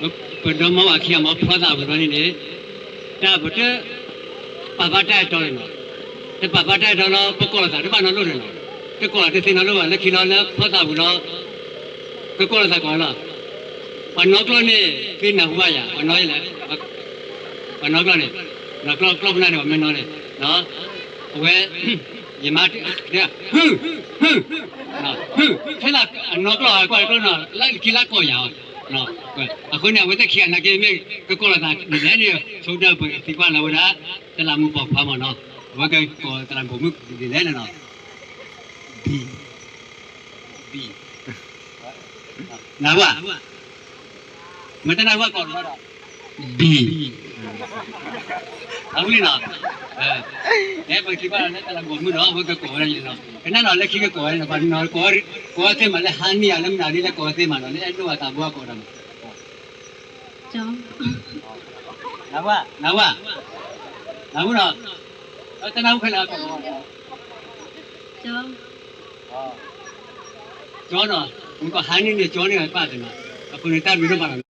ပဒီမါဝၤခံဂၤမ့ၢ်ဖျီသးဝံၤဘျီန့ၣ်န့ၣ်, တၢ်ပတပာ်ဘၣ်တၢ်အဲၣ်တီန့ၣ်နီၤ, တပာ်ဘၣ်တၢ်အဲၣ်တီလီၤ ပကိးလိာ်သးတဘၣ်နီတလီၢ်န့ၣ်နီၤ, တကိးလိာ်တသ့နီတလီၢ်ဘၣ် လၢခံလီၤလၢဖျီသးဝံၤလီၤ, ကကိးလိာ်သးကိးလီၤ, ပှၤနီကျီၢ်န့ၣ် သုနၢ်ဟူဘၣ်ယၤ ပှၤနီလဲၣ်, ပှၤနီကျီၢ်န့ၣ်, နီကျီၢ်ကျီၢ်ပနၢ်န့ၣ် ပှၤမ့ၢ်နီန့ၣ်, အဝဲ ယမါတဲ ဟုၣ် ဟုၣ် ဟုၣ် ဖဲလၢအနီကျီၢ်အကွၢ်တကျီၢ်နီၤ လၢခံလၢကိးယၤအီၤ, အဃိန့ၣ် အဝဲသ့ၣ်ခံဂၤနာ်က့မ့ၢ်ကကိးလိာ်သးဒ်လဲၣ်န့ၣ် ဆိကတၢၢ်ပသံကွၢ်လၢဝဲဒၣ် တလးမူပိာ်ခွါမ့ၢ်နီၤ, အဝဲကကိးတလးမူပိာ်မုၣ်ဒ်လဲၣ်န့ၣ်နီၤ, ဘံ ဘံ နၢ်ဟူဧါ, မ့ၢ်တနၢ်ဟူကိးလီၤဒီး ဘံ အဝဲနီၤ, အဲ ပကထံၣ်ဘၣ်လၢတလးမူပိာ်မုၣ်နီၤ အဝဲကကိးဝဲဒၣ်န့ၣ်နီၤ, ကနၣ်နီၤလၢခံကကိးဝဲန့ၣ်နီၤ ပှၤနီၤကိးဝဲသ့ၣ်မးလၢဟါန့ၢ်ယၤလၢမနုၤဒ်လဲၣ်ကိးဝဲသ့ၣ်မးနီၤ လၢအဲၣ်ဒိးအသးဘိအကိးဒီးမး နၢ်ဟူဧါ, နၢ်ဟူနီၤ, တနၢ်ဟူခဲလၢာ်အကိးလီၤ, ကၠီနီၤ, မ့ၢ်ကဟါန့ၢ်န့ၣ် ကၠီန့ၣ်ပၢ်သ့ၣ်နီၤ, အဃိန့ၣ်တၢ်ဘျုးဒိၣ်မးလီၤ.